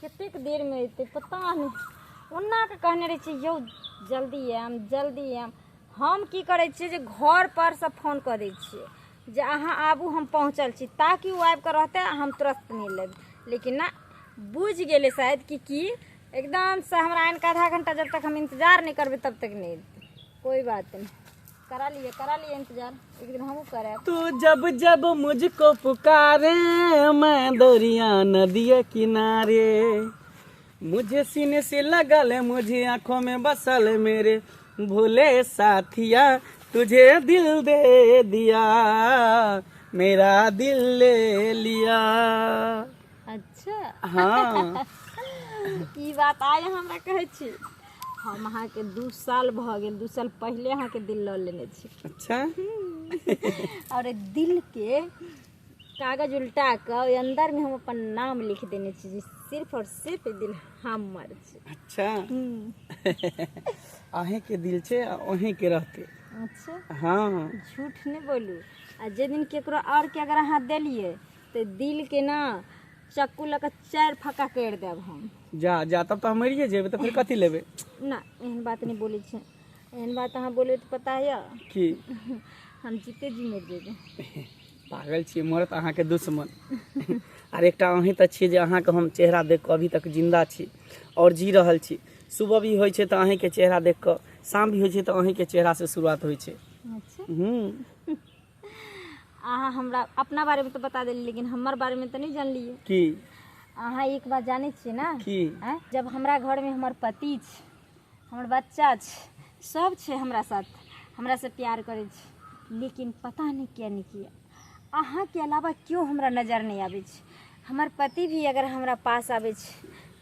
कतेक देरमे अयतै पता नहि। ओना कऽ कहने रहै छियै यौ जल्दी आयब जल्दी आयब। हम की करै छियै जे घर पर से फोन कऽ दै छियै जे अहाँ आबू हम पहुँचल छी, ताकि ओ आबि कऽ रहतै आ हम तुरन्त मिल लेब। लेकिन ना बुझि गेलै शायद कि की एकदमसँ हमरा आनि कऽ आधा घंटा जब तक हम इंतजार नहि करबै तब तक नहि एतै। कोई बात नहीं, करा लिए करा लिए इंतजार, एक दिन हमहूँ करब। तू जब जब मुझको पुकारे मैं दरिया नदिया किनारे, मुझे सीने से लगल मुझे आंखों में बसल मेरे भोले साथिया, तुझे दिल दे दिया मेरा दिल ले लिया। अच्छा हाँ। ई बात आइ हमरा कहै छी। हम अहाँके 2 साल भऽ गेल, 2 साल पहिले अहाँके दिल लऽ लेने छी। अच्छा। और एहि दिल के कागज उल्टा कऽ ओहि अंदर में हम अपन नाम लिख देने छी जे सिर्फ और सिर्फ ई दिल हमर छै। अच्छा। अहें के दिल छै आ अहें के रहते। अच्छा। हाँ। झूठ नहि बोलू। आ जे दिन केकरो और के अगर अहाँ देलियै तऽ दिल के ना चक्कू लऽ कऽ 4 फक्का करि देब हम। जा जा तब तऽ हम मरिए जेबै, तऽ फेर कथी लेबै? ना एहन बात नहि बोलै छै, एहन बात अहाँ बोलबै तऽ पता यऽ की हम जीते जी मरि जेबै। पागल छियै, मरत अहाँके दुश्मन। आर एकटा अहीं तऽ छियै जे अहाँके हम चेहरा देख कऽ अभी तक जिन्दा छी आओर जी रहल छी। सुबह भी होइ छै तऽ अहीँके चेहरा देख कऽ, शाम भी होइ छै तऽ अहीँके चेहरासँ शुरुआत होइ छै। अच्छा। हूँ। अहाँ हमरा अपना बारेमे तऽ बता देली, लेकिन हमर बारेमे तऽ नहि जानलियै। की? अहाँ एक बात जानै छियै ने? की? आँय, जब हमरा घरमे हमर पति छै, हमर बच्चा छै, सब छै हमरा साथ, हमरा से प्यार करै छै, लेकिन पता नहि किया नहि किया अहाँके अलावा केओ हमरा नजर नहि आबै छै। हमर पति भी अगर हमरा पास आबै छै,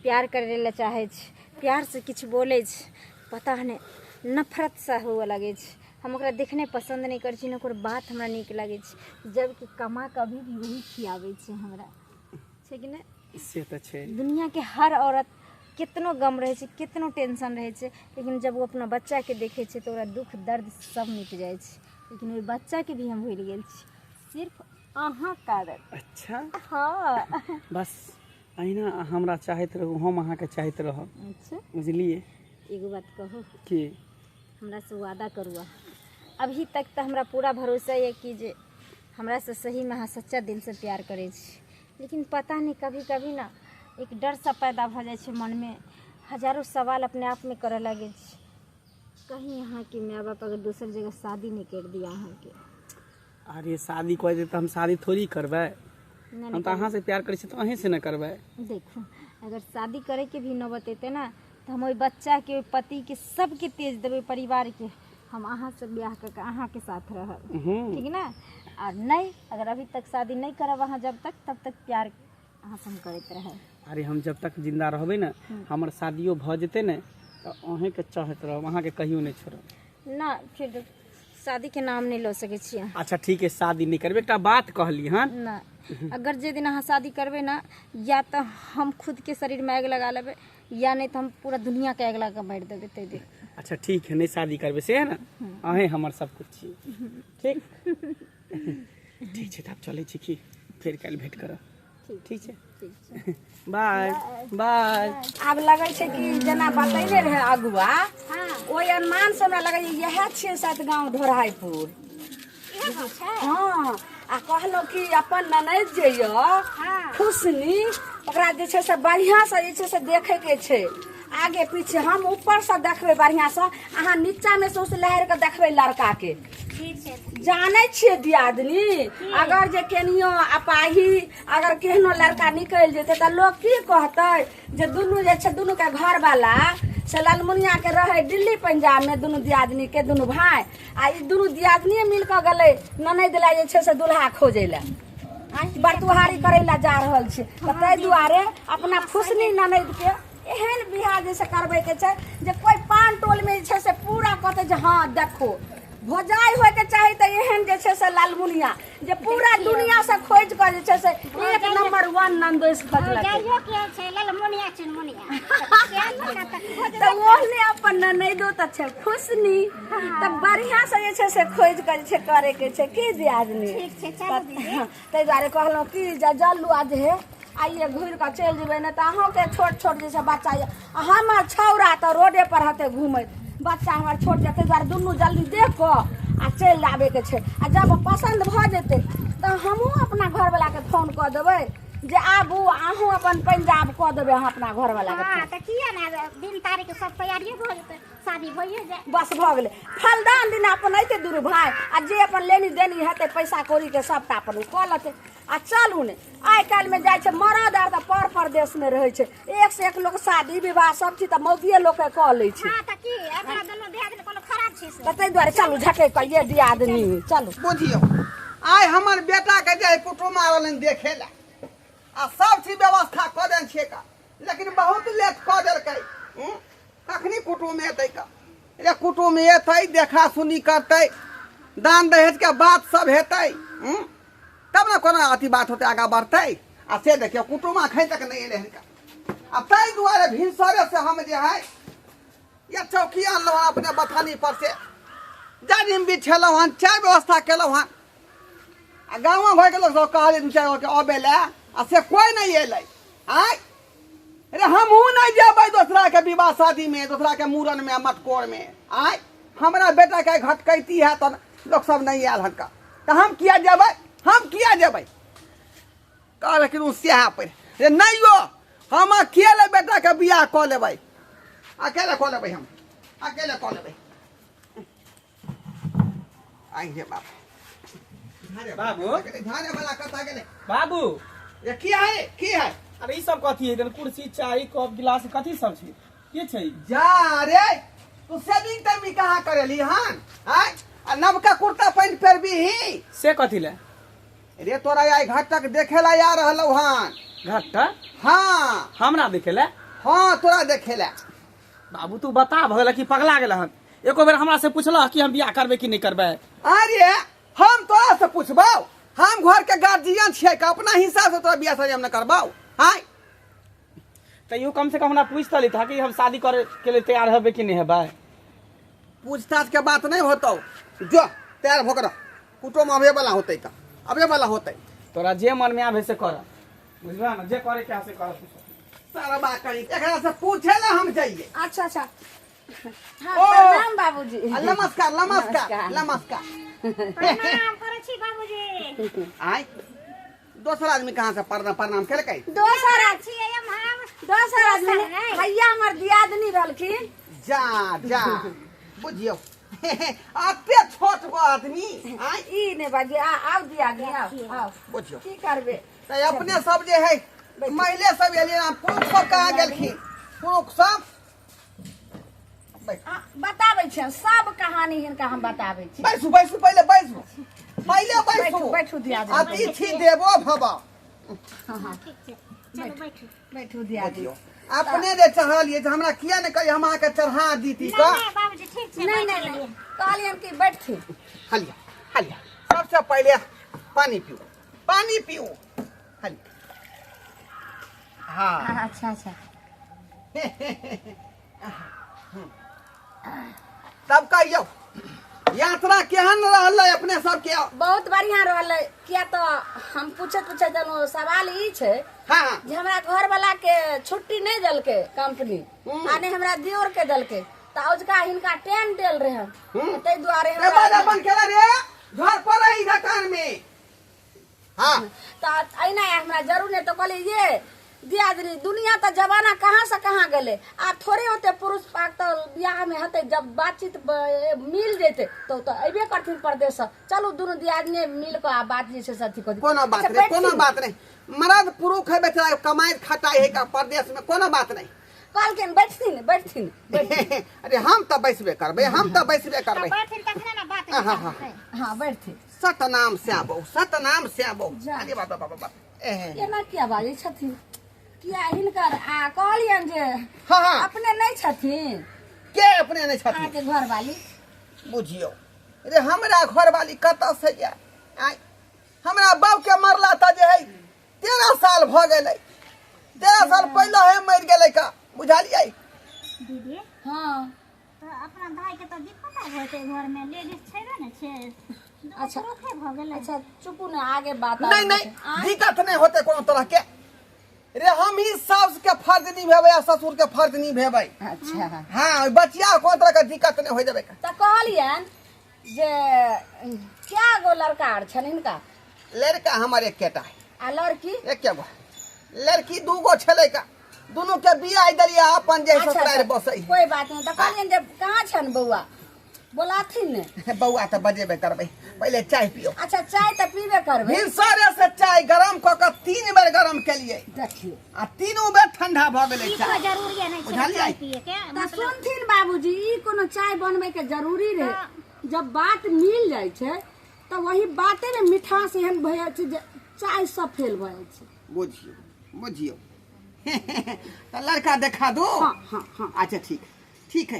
प्यार करै लए चाहै छै, प्यारसँ किछु बोलै छै, पता नहि नफरत सा हुअ लगै छै। हम ओकरा देखने पसन्द नहि करै छी, नहि ओकर बात हमरा नीक लागै छै, जबकि कमा कऽ अभी भी वही खियाबै छै हमरा, छै कि नहि? से तऽ छै। दुनियाके हर औरत केतनो गम रहै छै, केतनो टेंशन रहै छै, लेकिन जब ओ अपना बच्चाके देखै छै तऽ ओकरा दुःख दर्द सब मिट जाइ छै। लेकिन ओहि बच्चाके भी हम भूलि गेल छी सिर्फ अहाँ कारण। अच्छा। हाँ। बस अहिना अहाँ हमरा चाहैत रहू, हम अहाँके चाहैत रहब। अच्छा। बुझलियै? एगो बात कहू? की? हमरा से वादा करू अहाँ। अभी तक तऽ हमरा पूरा भरोसा यऽ कि जे हमरा से सहीमे अहाँ सच्चा दिलसँ प्यार करै छी, लेकिन पता नहि कभी कभी ना एक डर सा पैदा भऽ जाइ छै मनमे, हजारो सवाल अपने आपमे करऽ लागै छी, कहीं अहाँके माय बाप अगर दोसर जगह शादी नहि करि दिया अहाँके। अरे शादी कऽ देत तऽ हम शादी थोड़ी करबै। नहि। हम तऽ अहाँसँ प्यार करै छी तऽ अहीँसँ ने करबै। देखू, अगर शादी करैके भी नौबत एतै ने तऽ हम ओहि बच्चाके, ओहि पतिके, सबके तेज देबै, परिवारके। हम अहाँसँ बियाह कऽ के अहाँके साथ रहब। हूँ। ठीक ने? आर नहि, अगर अभी तक शादी नहि करब अहाँ जब तक, तब तक प्यार अहाँसँ हम करैत रहब। अरे हम जब तक जिन्दा रहबै ने, हमर शादियो भऽ जेतै ने तऽ अहीँके चाहैत रहब, अहाँके कहियो नहि छोड़ब। ना, फिर शादीके नाम नहि लऽ सकै छी अहाँ। अच्छा ठीक है, शादी नहि करबै। एकटा बात कहली हन। ना, अगर जे दिन अहाँ शादी करबै ने, या तऽ हम खुदके शरीरमे आगि लगा लेबै, या नहि तऽ हम पूरा दुनियाके आगि लगा कऽ मारि देबै ताहि दिन। अच्छा ठीक है, नहि शादी करबै से है ने, अहें हमर सब कुछ छी। ठीक ठीक छै, तऽ आब चलै छी की, फेर काल्हि भेंट करब। ठीक छै, ठीक छै, बाय बाय। आब लगै छै कि जेना बतैले रहे अगुआ, ओहि अनुमान से हमरा लगै इएह छियै शायद गाँव ढोराईपुर। हँ, आ कहलहुँ कि अपन ननैद जे यऽ खुशनी, ओकरा जे छै से बढ़िआँसँ जे छै से देखैके छै आगे पीछे। हम ऊपरसँ देखबै बढ़िआँसँ, अहाँ नीचामे सौंसे लहरि कऽ देखबै लड़काके। जानै छियै दियादनी, अगर जे केनियो अपाही अगर केहनो लड़का निकलि जेतै तऽ लोक की कहतै जे दुनू जे छै दुनूके घरवाला से ललमुनिया के रहै दिल्ली पंजाब में, दुनू दियादनी के दुनू भाय, आ ई दुनू दियादनीए मिल कऽ गेलै ननैद लए जे छै से दुल्हा खोजै लए, बरतुहारी करै लए जा रहल छै। तऽ ताहि दुआरे अपना फुसनी ननैद के एहन बियाह जे छै करबै के छै जे कोइ पान टोल में जे छै से पूरा कहतै जे हँ देखो भोजाइ होइके चाही, तऽ एहन जे छै से लालमुनिया जे पूरा दुनिया से खोजि कऽ जे छै से एक नंबर वन नंदोइस खोजलकै। तऽ ओहने अपन ननैदो तऽ छै खुशनी, तऽ बढ़िआँ से जे छै से खोजि कऽ जे छै करे के छै की दियादनी। ताहि दुआरे कहलहुँ कि जे जल्लू आ जे हे आइए घुरि कऽ चलि जेबै, नहि तऽ अहूँके छोट छोट जे छै बच्चा यऽ, आ हमर छौड़ा तऽ रोडे पर हेतै घुमैत, बच्चा हमर छोट यऽ, ताहि दुआरे दुनू जल्दी देख कऽ आ चलि आबैके छै। आ जब पसन्द भऽ जेतै तऽ हमहूँ अपना घरवलाके फोन कऽ देबै जे आबू, अहूँ अपन पंजाब कऽ देबै अहाँ अपना घरवलाके। हाँ, तऽ किया ने दिन तारीख सब तैयारिए भऽ जेतै, शादी भइए जाए। बस भऽ गेलै। फलदान दिन अपन अयतै दुनू भाय, आ जे अपन लेनी देनी हेतै पैसा कौड़ीके सबटा अपन ओ कऽ लेतै। आ चलू ने, आइ काल्हिमे जाइ छै मरद आर तऽ पर परदेशमे रहै छै, एक से एक लोक शादी विवाह सब चीज तऽ मौगिए लोकके कऽ लै छै। हाँ, तऽ की अपना दुनू दियादनी कोनो खराब छै से? तऽ ताहि दुआरे चलू झटकि कऽ ये दियादनी, चलू। बुझियौ, आइ हमर बेटाके जे कुटुम्ब आयल देखे लए, आ सब चीज व्यवस्था कऽ देने छियै का, लेकिन बहुत लेट कऽ देलकै। कखनी कुटुम्ब एतै का? रे कुटुम्ब एतै, देखा सुनी करतै, दान दहेजके बात सब हेतै, तब ने कोनो अथी बात होतै, आगाँ बढ़तै। आ से देखियौ, कुटुम्ब अखन तक नहि एलै हन। आ ताहि दुआरे भिनसरे से हम जे है या चौकी आनलहुँ हँ अपने बथानी पर से, जाजिम बिछेलहुँ हन, चाय व्यवस्था केलहुँ हन, आ गाँवो घरके लोक सब कहलियै दू चारि गोके अबै लए, आ से कोइ नहि एलै। आँय रे, हमहूँ नहि जेबै दोसराके विवाह शादीमे, दोसराके मूड़नमे, मटकोरमे। आँय, हमरा बेटाके घटकैती है तऽ लोक सब नहि आयल हनका, तऽ हम किया जेबै? हम किया जेबै? कहलखिन ओ सएह पर रे, नहि यौ, हम अकेले बेटाके बियाह कऽ लेबै, अकेले कऽ लेबै, हम अकेले कऽ लेबै। आई हे बाप। बाबू। झाड़े वाला कतऽ गेलै? बाबू। ये की है, की है? अरे ई सब कथी है? कुर्सी, चाय, कप, गिलास कथी सब छै? के छै? जा रे, तू सेविंग तमी कहाँ करेली हन? आय, आ नवका कुर्ता पैंट पहिरबी ही? से कथी ले? रे तोरा आइ घटक देखे ला आ रहलौ हन। घटक? हाँ। हमरा देखे ला? हाँ, तोरा देखे ला। बाबू तू बता, भऽ गेल कि पगला गेल हन? एको बेर हमरा से पूछलह कि हम बियाह करबै कि नहि करबै? अरे हम तोरा से पूछबौ? हम घर के गार्जियन छियै, अपना हिसाब से तोरा बियाह शादी हम न करबौ। आय। तैयो कम से कम हमरा पूछ तऽ लेता कि हम शादी करे के लिए तैयार हेबै कि नहि हेबै। पूछताछ के बात नहीं होतौ, जो तैयार भऽ के रह, कुटुम्ब आबे वाला होतै तऽ आबे वाला होतै। तोरा जे मन में आबे से कर, बुझलह ने? जे करे के से कर। सारा बात करी, एकरा से पूछे ला हम जाइए। अच्छा अच्छा, हाँ। ओ। प्रणाम बाबूजी। आ, नमस्कार नमस्कार। नमस्कार। नमस्कार। प्रणाम करै छी बाबूजी। आय, दोसर आदमी कहाँ से प्रणाम प्रणाम केलकै? दोसर आदमी छियै हम। दोसर आदमी दोसर नहि। भैया हमर दियादनी रहलखिन। जा जा, बुझियौ, अते छोट गो आदमी। आय। ई नहि बाजी, आ आउ दियादनी, आउ आउ। बुझियौ। की करबै? तऽ अपने सब जे है महिले सब एलियै, पुरुष सब कहाँ गेलखिन? पुरुष सब बैठू। आ, बताबै छियनि सब कहानी हिनका हम बताबै छी। बैसू बैसू, पहिले बैसू, पहिले बैसू। बैठू बैठू दियादनी। अतिथि देवो भव। ठीक छै, चलू बैठू। बैठू दियादनी। बुझियौ, अपने जे चढ़लियै जे हमरा किया ने कही, हम अहाँके चढ़ा दीती। नहि कऽ नहि बाबूजी, ठीक छै। नहि बैठ नहि नहि गेलियै। कहलियनि कि बैठथिन। हलिया हलिया, सबसे पहिले पानी पीऊ, पानी पीऊ, हलिया। हाँ। अच्छा अच्छा। तब कहियौ, यात्रा केहन रहलै अपने सबके? बहुत बढ़िया रहलै, किया तऽ हम पूछैत पूछैत एलहुँ। सवाल ई छै जे हमरा घरवाला के छुट्टी नहि देलकै कंपनी, आ नहि हमरा दियोर के देलकै, तऽ औजका हिनका टाइम देल रहे, ताहि दुआरे ए हमरा बाजा बंद केला रे, घर पर रही घटान में। हाँ। तऽ एना हमरा जरूर नहि तऽ कहलियै ये दियादनी, दुनिया तऽ जमाना कहाँ से कहाँ गेलै, आब थोड़े होते पुरुष पाक तऽ बियाह में हेतै, जब बातचीत मिल जेतै तऽ ओ तऽ अयबे करथिन परदेश से। चलू दुनू दियादनी मिल कऽ आ बात जे छै से अथी कऽ दियौ। कोनो बात अच्छा, नहीं, कोनो बैठथिन। बात नहीं, मर्द पुरुष है बेचारा, कमाई खटाई है का परदेश में, कोनो बात नहीं। कहलखिन बैठथिन बैठथिन बैठथिन। अरे हम तऽ बैसबे करबै, हम तऽ बैसबे तऽ करबै। बैठथिन तखने ने बात हाँ, हाँ। हेतै। हाँ बैठथिन। सतनाम श्याबो, सतनाम श्याबो। जा। अरे बाबा बाबा बाबा, एहे। एना किया बाजै छथिन? किया हिनकर आ कहलियनि जे हाँ हाँ अपने नहि छथिन? के अपने नहीं छथिन? अहाँके घरवाली। बुझियौ रे, हमरा घरवाली कतऽ से जाय? आँय, हमरा बाप के मरला तऽ जे है 13 साल भऽ गेलै, 13 साल पहिले हे मरि गेलै का, बुझलियै? दीदी। हाँ। तऽ अपना भाई के तऽ दिक्कत आब होतै, घर में लेडीज छेबे ने छै, दूगो अच्छा। पुरुखे भऽ गेलै। अच्छा चुपू ने, आगे बात नहीं आबै नहीं छै। आँय? दिक्कत नहीं होते कोनो तरह के। रे हम ही सास के फर्ज निभेबै आ ससुर के फर्ज निभेबै। अच्छा। हाँ, बचिया कोनो तरह के दिक्कत नहीं हो देबै। तऽ कहलियनि जे क्या गो लड़का आर छनि हिनका? लड़का हमर एकेटा है। आ लड़की? एके गो लड़की, दू गो छलै का, दुनू के बियाह देलियै अपन जे अच्छा, ससुरारि अच्छा, बसै। कोई बात नहीं। तऽ कहलियनि जे कहाँ छनि बौआ, बोलाथिन ने। बौआ तऽ बजेबे करबै, पहिले चाय पियो। अच्छा, चाय तऽ पीबे करबै। भिनसरे से चाय गरम कऽ कऽ 3 बेर गरम केलियै। देखियौ। आ तीनू बेर ठंडा भऽ गेलै ई चाय। कोई जरूरी नहीं छै बुझलियै? चाय पिए के। तऽ मतलब सुनथिन बाबूजी, ई कोनो चाय बनबै के जरूरी रहै? जब बात मिल जाइ छै तऽ वही बाते में मिठास एहन भऽ जाइ छै जे चाय सब फेल भऽ जाइ छै। बुझियौ बुझियौ, तऽ लड़का देखा दो। हाँ हाँ हाँ। अच्छा ठीक ठीक है,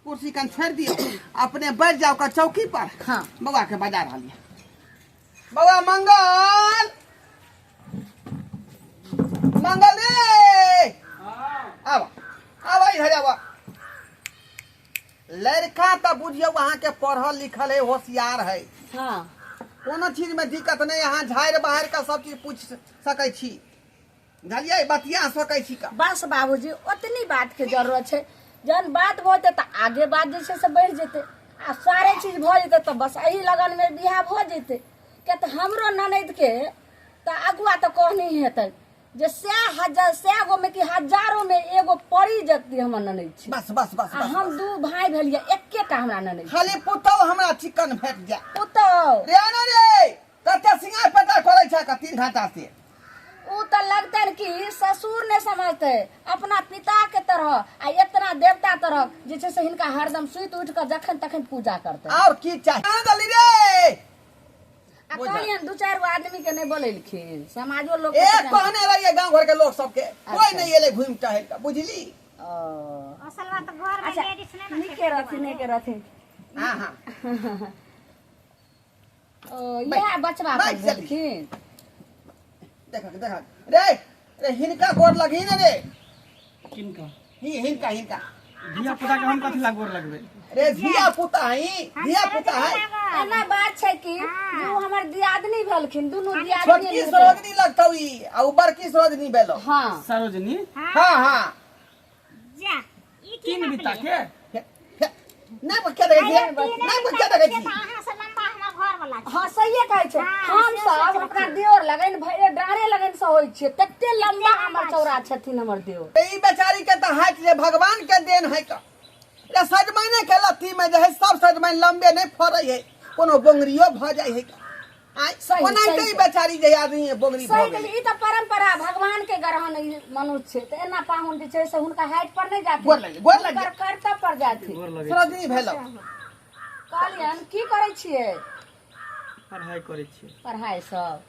कुर्सी कन छोड़ दियौ, अपने बैठ जाओ का चौकी पर। हाँ। बौआ के बजा रहल यऽ। बौआ मंगल, मंगल रे, आब आब इधर आब। लड़का तऽ बुझियौ अहाँके पढ़ल लिखल है, होशियार है। हाँ। कोनो चीज में दिक्कत नहीं, अहाँ झाड़ि बहारि कऽ सब चीज पूछि सकै छी, बुझलियै, बतिया सकै छी का। बस बाबूजी, ओतनी बात के जरूरत छै। जहन बात भऽ जेतै तऽ आगे बात जे छै से बढ़ि जेतै, आ सारे चीज भऽ जेतै तऽ बस एही लगन में बियाह भऽ जेतै। किया तऽ हमरो ननैद के तऽ अगुआ तऽ कहनी हेतै जे सए हजार 100 गो में कि हजारो में एगो पड़ी जेतै हमर ननैद छै। बस बस बस आ बस। हम दू भाई भेलियै, एकेटा हमरा ननैद। खाली पुतहु हमरा चिकन भेट जाय। पुतहु रे आना रे, कते सिंगार पेटार करै छै का 3 घंटा से। उ तऽ लगतनि कि ससुर नहि समझतै, अपना पिता के तरह आ इतना देवता तरह जे छै से हिनका हरदम सुति उठि कऽ जखन तखन पूजा करतै। और की चाही? कहाँ गेली रे? आ कहलियनि 2-4 गो आदमी के नहि बोलेलखिन, समाजो लोक ए के तऽ कहने रहिए गांव घर के लोग सबके, कोई अच्छा। नहीं एले घूम टहल के, बुझली? ओ। असल बात तऽ घर में अच्छा, लेडीज नहीं ने छै। नीके रहथिन, नीके रहथिन। हाँ हाँ। ओ इएह बचवा पर बैठ जल्दी। भेलखिन। देख देख रे रे, हिनका गोर लगही ने रे। किनका? ही हिनका हिनका। धिया पुता के हम कथी ला गोर लगबै? रे धिया पुता है, धिया पुता है। एना बात छै कि जे उ हमर दियादनी भेलखिन, दुनू दियादनी छोटकी हेतै। सरोजनी लगतौ ई, आ उ बड़की सरोजनी भेलौ। हाँ। सरोजनी? हाँ हाँ। जा, ई की 3 बित्ता नापली? के? ना बच्चा देखै छी, तीन ना बित्ता बच्चा देखै के छी। तऽ अहाँ से लम्बा हमर घर वाला छै। हाँ, सहिए कहै छै। हाँ, हम से सब सोचै अपना छी। देवर लगन भरे डारे लगन से होइ छियै, तते लम्बा हमर चौरा छथिन हमर देवर। ई बेचारी के तऽ हाथ जे भगवान के देन है का। रे सजमैने के लत्ती में जे है सब सजमैन लंबे नहीं फड़ै है, कोनो बोंगरियो भऽ जाइ है का। आँय, सही, ओनाहिते सही। ई बेचारी जे आदमी है, बोंगरी सही भऽ गेलै। कहलियै, ई तऽ परंपरा भगवान के ग्रहण ई मनुष्य छै, तऽ एना पाहुन जे छै से हुनका हाइट पर नहि जाथिन, गोर लागि, गोर लागि। हुनकर कर्तव्य पर जाथिन। गोर लगै। सरोजनी भेलौ। कहलियनि की करै छियै? पढ़ाइ करै छियै। पढ़ाइ सब।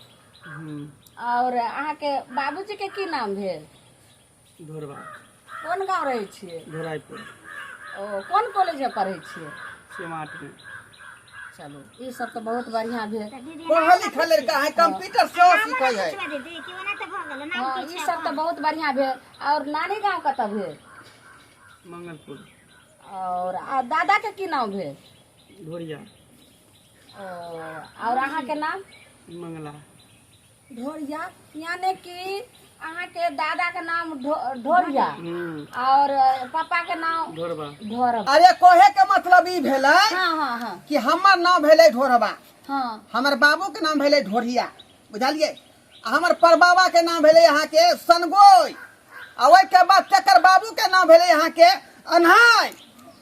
हम्म। और अहाँके बाबूजी के की नाम भेल? ढोरबा। कोन गाँव रहै छियै? ढोराइपुर। ओ कोन कॉलेज में पढ़ै छियै? सीमाट में। चलू, ई सब तऽ बहुत बढ़िया भेल। तऽ दीदी पढ़ल लिखल लड़का है, कंप्यूटर सेहो नामो सीखै ने है। पुछबै दीदी कि ओना तऽ भऽ गेलै नाम हाँ, की ई छै सब तऽ अपन? बहुत बढ़िया भेल। और नानी गाँव कतऽ भेल? मंगलपुर। और आ दादा के की नाम भेल? ढोरिया। ओ और अहाँ के नाम? मंगला। ढोरिया, यानी कि अहाँ के दादा के नाम ढोरिया हम्म। और पापा के नाम ढोरबा। ढोरबा। अरे कहे के मतलब ई भेलै हाँ हाँ हाँ कि हमर नाम भेलै ढोरबा। हाँ। हमर बाबू के नाम भेलै ढोरिया, बुझलियै? आ हमर परबाबा के नाम भेलै अहाँके सनगोई, आ ओहिके बाद तेकर बाबू के नाम भेलै अहाँके अन्हाय।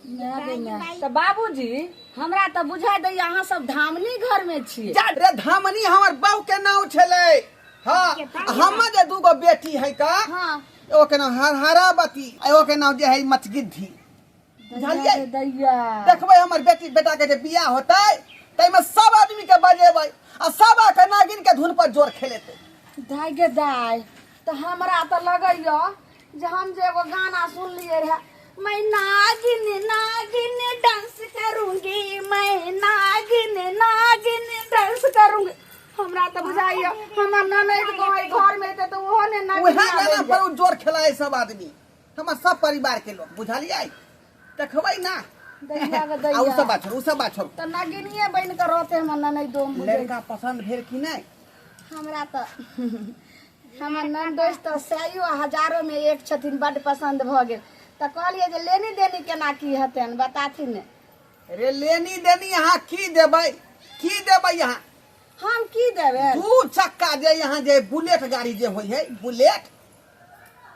तऽ बाबूजी हमरा तऽ बुझाइ दैया अहाँ सब धामनी घर में छियै। जा रे, धामनी हमर बाबू के नाम छलै। हाँ, हमर जे दूगो बेटी है का, हाँ। एगो के नाम हरहरावती, एगो के नाम जे है मचगिद्धी, बुझलियै? दैया देखबै हमर बेटी बेटा के जे बियाह होतै ताहिमे सब आदमी के बजेबै आ सब आके नागिन के धुन पर जोर खेलेतै। दाय गे दाय, तऽ हमरा तऽ लगैया जे हम जे एगो गाना सुनलियै रहे, मैं नागिन नागिन डांस करूंगी, मैं नागिन नागिन डांस करूंगी, हमरा तऽ बुझाइया हमर ननैद गाँव घर में एतै तऽ ओहो ने नागिन उएह गाना पर उ जोर खेलाए सब आदमी, हमर सब परिवार के लोग, बुझलियै? देखबै ना। दैया गे दैया। आ उ सब बात छोड़ू, उ सब बात छोड़ू। तऽ नागिनिये बनि कऽ रहतै हमर ननैद, हम बुझै लड़का पसंद भेल कि नहि? हमरा तऽ हमर ननदोस तऽ सैयो हजारोमे एक छथिन, बड्ड पसन्द भऽ गेल। तऽ कहलियै जे लेनी देनी केना की हेतनि, बताथिन ने। रे लेनी देनी अहाँ की देबै, की देबै अहाँ? हम की देबै? दू चक्का जे यहाँ जे बुलेट गाड़ी जे होइ है, बुलेट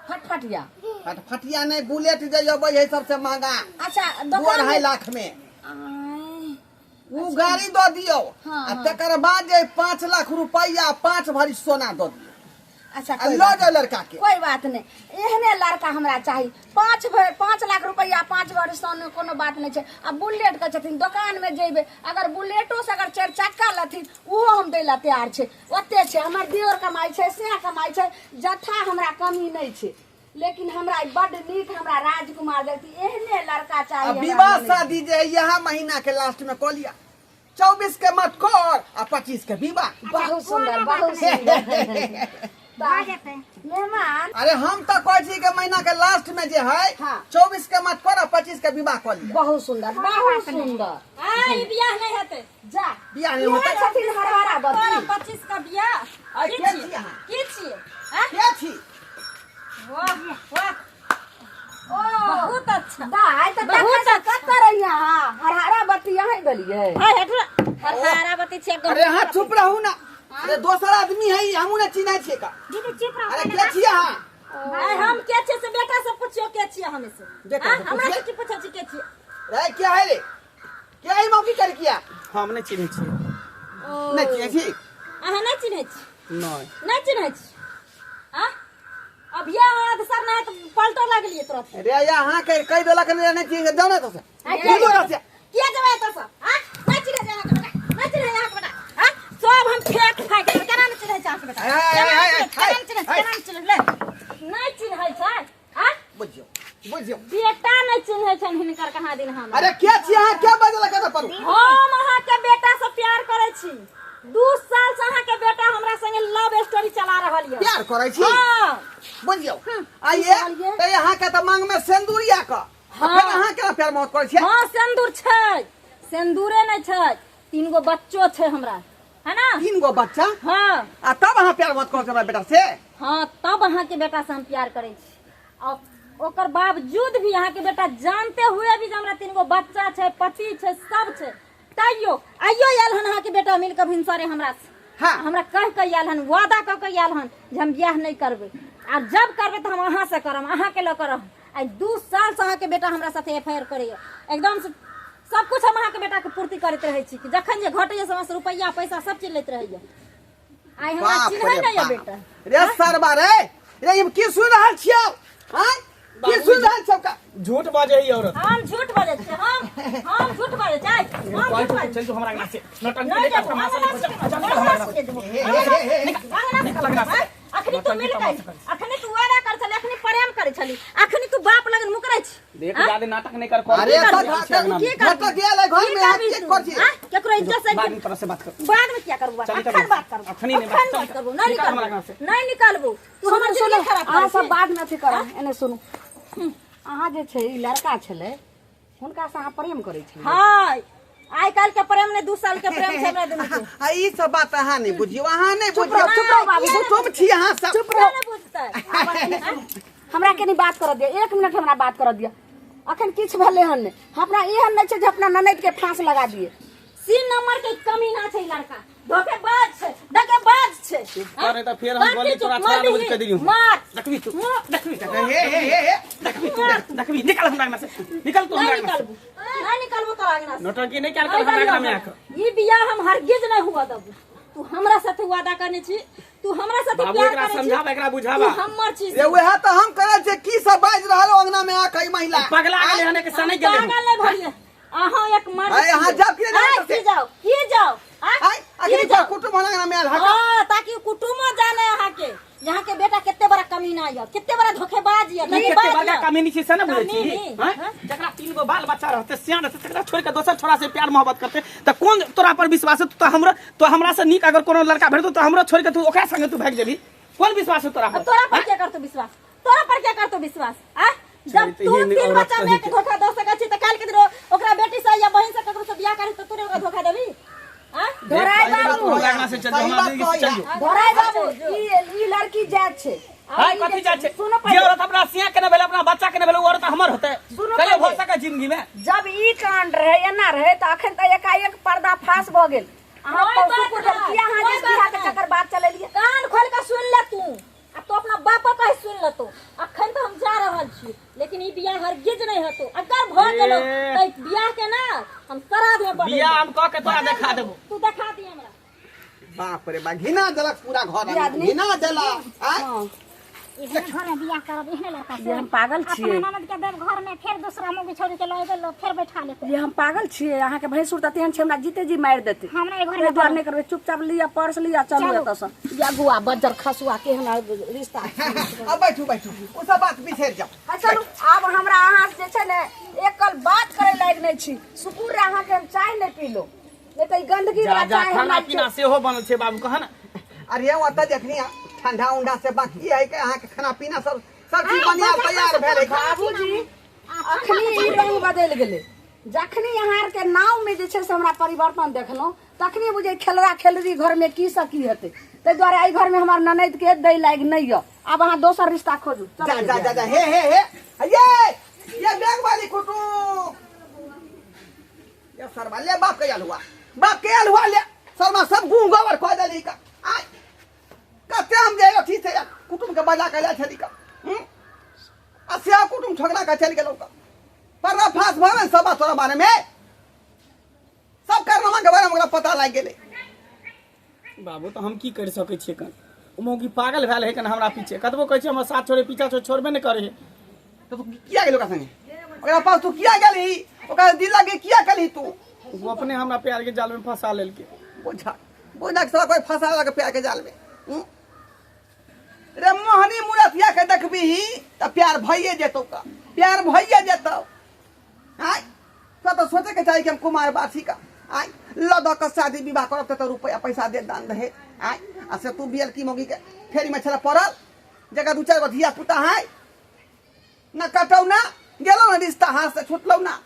फटफटिया। फटफटिया नहि, बुलेट जे अबै है सबसे महंगा। अच्छा, दू दोकान अढ़ाई लाख में आँय, ओ गाड़ी दऽ दियौ। हाँ, आ हाँ। तकर बाद जे 5 लाख रुपैआ 5 भरी सोना दऽ दियौ। अच्छा, आ कोई लऽ बात जाउ लड़का के। कोई बात नहीं, एहने लड़का हमरा चाही। 5 लाख रुपैआ 5 भरी सोना कोनो बात नहीं छै। आ बुलेट के छथिन, दोकान में जेबै अगर बुलेटो से अगर 4 चक्का लथिन ओहो हम दै ला तैयार छै। ओते छै, हमर दियोर कमाइ छै, से कमाइ छै, जथा हमरा कमी नहीं छै, लेकिन हमरा ई बड्ड नीक हमरा राजकुमार जगती एहने लड़का चाही। आ हमरा विवाह मने। शादी जे है यहाँ महीना के लास्ट में कऽ लिअ, 24 के मत कर आ 25 के विवाह। बहुत सुंदर, बहुत सुंदर भऽ जेतै मेहमान। अरे हम तऽ कहै छी के महीना के लास्ट में जे है, हाँ। 24 के मत कर आ 25 के विवाह कऽ लिअ। बहुत सुंदर, बहुत सुंदर। आ ई बियाह नहीं हेतै। जा, बियाह नहीं इहे होतै। छथिन हरहरा तोरा बत्ती। 25 का बियाह। आ, की के छियै? छी अहाँ? की छियै? आँ? के छी? वाह वाह, ओ बहुत अच्छा। दाइ तऽ बहुत तखन से अच्छा। कतऽ रहियै अहाँ? हरहरा बत्ती अहीं देलियै? हाय, हट रे। हरहरा बत्ती छियै। अरे अहाँ चुप रहू ना, अरे दोसर आदमी है, हमहूँ ने चिन्है छियै का। दीदी चुप रहो। अरे के छी अहाँ? आय, हम के छियै से बेटा से पुछियो के छियै हम से। बेटा आँ, से हमरा पुछियै? से की पूछै छी के छियै? रे क्या है रे, क्या है मौकी कर किया? हम नहि चिन्है छियै। ओ, नहीं चिन्है छी? अहाँ नहि चिन्है छी? नहि। नहि चिन्है छी? आँ, अभिये अहाँ सर नहि तऽ पलटो लगलियै तुरंत। रे अहाँ के कहि देलक ने नहि चिन्है, जाउ ने एतऽ से। आँ, किया निकलो जेबै? एतऽ से। किया जेबै एतऽ से? आँ, नहि चिन्है छै अहाँके बेटा, नहि चिन्है अहाँके बेटा। आँ, सब हम फेक फाइक देबै। केना नहि चिन्है छै अहाँके बेटा? आय, आय, केना आय, नहि आय, चिन्है? केना नहि चिन्है? आय। केना नहि चिन्है? ले, नहि चिन्है छै? आँ, बुझियौ बुझियौ, बेटा नहि चिन्है छनि हिनकर कहाँ दिन हम। अरे के छी अहाँ, के बजलक एतऽ पर? हम अहाँके बेटा से प्यार करै छी। 2 साल से अहाँके बेटा हमरा संगे लव स्टोरी चला रहल यऽ। प्यार करै छी? हाँ। बुझियौ, आइए तऽ अहाँके तऽ मांग में सिंदूर या कऽ, आ फेर अहाँ केना प्यार मोहब्बत करै छियै? हाँ, सिंदूर छै, सिंदूरे नहि छै, 3 गो बच्चो छै हमरा, है ना? 3 गो बच्चा? हाँ। आ तब अहाँ प्यार मोहब्बत करै छी हमरा बेटा से? हाँ, तब अहाँके बेटा से हम प्यार करै छी। और ओकर बावजूद भी अहाँके बेटा जानते हुए भी जे हमरा 3 गो बच्चा छै, पति छै, सब छै, तैयो आइयो आयल हन अहाँके बेटा मिल कऽ भिनसरे हमरा से। हाँ। हमरा कहि कऽ आयल हन, वादा कऽ कऽ आयल हन जे हम बियाह नहि करबै, आ जब करबै तऽ हम अहाँ से करब, अहाँके लऽ कऽ रहब। आइ 2 साल से अहाँके बेटा हमरा साथे एफ I R करैया, एकदम से सब कुछ हम अहाँके बेटाके पूर्ति करैत रहै छी कि जखन जे घटैया से हमरा रुपैआ पैसा सब चीज लैत रहैया। आइ हमरा बाप चिन्है रे नहि यऽ बाप। बेटा। रे सरबा रे, रे हम की सुनि रहल छियौ? आँय, की सुनि रहल छियौ का? झूठ बाजै है औरत। हम झूठ बाजै छियै? हम झूठ बाजै छियै? हम झूठ बाजै चल तू हमरा अंगना से, नौटंकी नहि नहीं कर, जेबो, तमाशा अंगना नहीं से कर, चल जेबो, निकल हमरा अंगना अंगना से से। जेबो। हे, हे, हे, हे, हे। अंगना से निकल अंगना से। आँय, अखनी तू मिल गई, अखनी तू वादा कर छली, अखनी प्रेम करे छली, अखनी तू बाप लगन मुकरै छी। देख, आँय? ज्यादा नाटक नहीं कर, कर अरे दे, तऽ कर दे, की घर करबी? तऽ गेल है घर की में, अहाँ करबी की तू? करै छी? आँय? केकरो इज्जत से बाद में तोरा से बात कर। बाद में क्या करबू? बात? चल, निकल अखन बात करबू। अखनी नहीं बात, अखन चल, बात करबू। नहीं निकल हमरा निकलबू, अंगना से। नहीं निकलबू। तू हमर सुनू, सुनू, जिंदगी खराब अहाँ करै सब छी। बाद में अथी करब। एने सुनू, अहाँ जे छै ई लड़का छलै, हुनका से अहाँ प्रेम करै छलियै? हाँ, आइ काल्हि के प्रेम नहि, 2 साल के प्रेम छै हमरा दुनू के। आ ई सब बात अहाँ नहि बुझियौ, अहाँ नहि चुप बुझियौ। रहो, चुप रहो बाबू। कुटुम्ब छी अहाँ सब। चुप रहो। किया नहि बुझतै? हमरा कनी बात करऽ दिअ, 1 मिनट हमरा बात करऽ दिअ। अखन किछु भेलै हन नहि, हमरा एहन नहि छै जे अपना ननैद के फांस लगा दिए। सी नंबर के कमीना छै ई लड़का, धोखेबाज छै, दगेबाज छै। चुप कर, नहीं तऽ फेर हम मार गोली के चुप, तोरा मार छोड़ा देबो दीही, कहि देलियौ। मार। देखबी तू, देखबी, हे हे हे हे, देखबी तू, देखबी, निकल हमरा अंगना से, निकल तू नहीं हमरा अंगना से। निकलबू, नहीं निकलबू तोरा अंगना से। नौटंकी नहीं कयल कर हमरा अंगना में आके। ई बियाह हम हरगिज नहीं हुआ देबू। तू हमरा साथे वादा करने छी, तू हमरा साथे बाबू, प्यार एकरा करै छी। समझाब, एकरा बुझाबा। तू हमर छी। रे वएह तऽ हम करै छियै, की सब बाजि रहल हो अंगना में आके ई महिला? पगला गेलै हन, एक सनै गेलै हन। पागल नहीं भरिए। अहाँ एक मर्द आय, अहाँ छियै। जाउ कि नहि आय, जाउ की जाउ, की जाउ? आय, आय, की अखनी जाउ? कुटुम्ब अंगना में आयल हका। हाँ, ताकि कुटुम्बो जाने अहाँके, यहाँ के बेटा कते बड़ा कमीना यऽ, कते बड़ा धोखेबाज यऽ, ई कते दगेबाज बड़का यऽ। कमीनी छै से ने बुझै छी? कमीनी, हैं? हाँ? जकरा 3 गो बाल बच्चा रहते, सियान रहते, तकरा छोड़ि के दोसर छोरा से प्यार मोहब्बत करते, तऽ कोन तोरा पर विश्वास है? तू तऽ हमरो, तो हमरा से नीक अगर कोनो लड़का भेटतौ तऽ हमरो छोड़ि के तू ओकरा संगे तू भागि जेबही। कोन विश्वास है तोरा पर? अब तोरा पर हैं? क्या करतो विश्वास? तोरा पर क्या करतो विश्वास? आ? जब तो तू ये 3 औरत बच्चा सही में के के। धोखा दऽ सकै छी तऽ काल्हि के दिन ओकरा बेटी से या बहिन से ककरो से बियाह करी तऽ तू ने ओकरा धोखा देबही? आ? धोराई बाबू हमरा अंगना से चल जाओ, सही हमरा बात जिंदगी से चल कहै जाओ। धोराई बाबू, ई लड़की जात छै। हाय, कथी जात छै? सुनो जे पहिले। औरत अपना सिया के न भेल, अपना बच्चा के न भेल, ओ औरत हमर होतै। सुनो कहियो पहिले। भऽ सकै जिंदगी में? जब ई कांड रहे, एना रहे, तऽ अखन तऽ एकाएक पर्दाफाश भऽ गेल। अहाँ कोई बात पशु कुटल नहि, किया अहाँ कोई जे बियाह बात के नहि। चक्कर बात चलेलियै? कान खोल के सुन ले तू, आ तो अपना बाप कहे सुन ले तू। अखन तो हम जा रहल छी, लेकिन ई बियाह हरगिज नहीं हेतो। अगर भ गेलो ए। त ई बियाह के ना हम श्राद्ध में बदल बियाह देब। हम कह के तोरा देखा देबो। तू देखा दी हमरा। बाप रे बा, घिना देलक पूरा घर, दियादनी? घिना देलक आँय? हाँ। एहने घर में बियाह करब, एहने लड़का से ये हम पागल छियै। अपना ननद के देब घर में, फेर दूसरा मौगी छोड़ी के लऽ गेलो, फेर बैठा लेते। ये हम पागल छियै? अहाँके भैंसुर तऽ तेहन छै, हमरा जीते जी मारि देतै। हमरा एहि घर ताहि में दुआरे नहि करबै। चुपचाप लिअ पर्स, लिअ, चलू चलू। एतऽसँ। या गुआ बज्जर खसुआ केहन रिश्ता। अब बैठू बैठू, ओ सब बात बिसरि जाउ। आ चलू, आब हमरा अहाँ से जे छै ने एकल बात करै लायक नहि छी। शुक्र रहे अहाँके हम चाय नहि पीलहुँ, नहि तऽ ई गंदगी जा वाला जा चाय खाना हमरा पीना सेहो बनल छै बाबू, कह ने। अरे ओतऽ जखनी ठंडा उंडा से बाकी है कि अहाँके खाना पीना सब सब चीज बढ़िया तैयार भेल है। बाबूजी, अखनी ई रंग बदलि गेलै। जखनी अहाँ आरके नावमे जे छै से हमरा परिवर्तन देखलहुँ, तखनी बुझै खेलरा खेलरी घरमे की से की हेतै। ताहि दुआरे एहि घरमे हमर ननैदके दै लायक नहि यऽ। आब अहाँ दोसर रिश्ता खोजू। जा जा जा जा, हे हे हे, ये बैग वाली कुटुम, ये शर्मा ले, बाप के आयल हुआ, बाप के आयल हुआ, ले शर्मा सब गुं गोबर खो देली का। आय कते हम जे अथी से कुटुम के बजा के ले छली का, हम्म? आ से कुटुम ठोकरा के चल गेलौ का। पर्दाफाश भऽ गेल सब तोरा बारे में, सब कारनामा के बारे में ओकरा पता लागि गेलै। बाबू, तऽ हम की करि सकै छियै कन? ओ मौगी पागल भेल है कन हमरा पीछे। कतबो कहै छियै हमर साथ छोड़े, पीछा छोड़े, छोड़बे नहि करै है। तऽ तू किया गेल ओकरा संगे? ओकरा पास तू किया गेलही? ओकरा दिल लगे किया गेलही तू? ओ अपने हमरा प्यार के जाल में फंसा लेलकै। बोझा बोझा के साला कोई फंसा लेलक प्यार के जाल में। हूँ? रे मोहनी मूरतिया के देखबीही तऽ प्यार भइए जेतौ का, प्यार भइए जेतौ। आय तो तऽ सोचे के चाही कि हम कुमार बासी का आय ल दऽ कऽ शादी विवाह करब तऽ रुपया पैसा दे दान दहे। आय आ से तू बियल की मौगी के फेरी में छला पड़ल, जकर दू चारि गो धिया पुता है ना कटौ ना गेलौ ना रिश्ता हाथ से छुटलौ ना।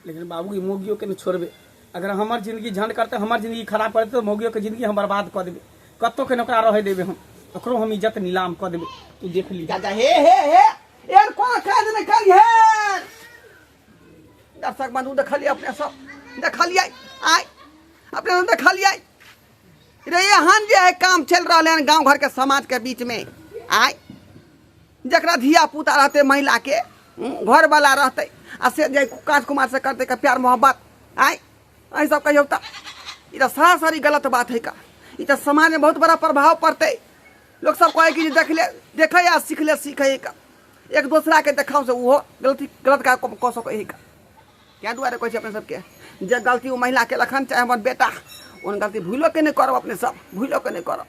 लेकिन बाबू, ई मौगियो के नहि छोड़बै। अगर हमर जिंदगी झंड करतै, हमर जिंदगी खराब करतै, तऽ मौगियो के जिंदगी हम बर्बाद कऽ देबै। कतौ के नहि ओकरा रहै देबै हम। ओकरो हम इज्जत नीलाम कऽ देबै, तू देख ली। जा जा, हे हे हे, एहन कोन काज नहि करिहे। दर्शक बंधु, देखलियै अपने सब, देखलियै आय अपने सब देखलियै रे, एहन जे है काम चलि रहलै हन गाँव घरके समाजके बीच में। आय जकरा धिया पुता रहतै, महिला के घरवाला रहतै, आ से जे काज कुमार से करतै का प्यार मोहब्बत? आय एहि सब कहियौ तऽ ई तऽ सरासरी गलत बात है का। ई तऽ समाज में बहुत बड़ा प्रभाव पड़तै। लोक सब कहै कि जे देखले देखै आ सीखले सीखै का, एक दोसरा के देखाव से ओहो गलती गलत काज कऽ सकै है का। ताहि दुआरे कहै छी अपने सबके, जे गलती ओ महिला केलक हन चाहे हमर बेटा, ओहन गलती भूलो के नहि करब। अपने सब भूलो के नहि करब।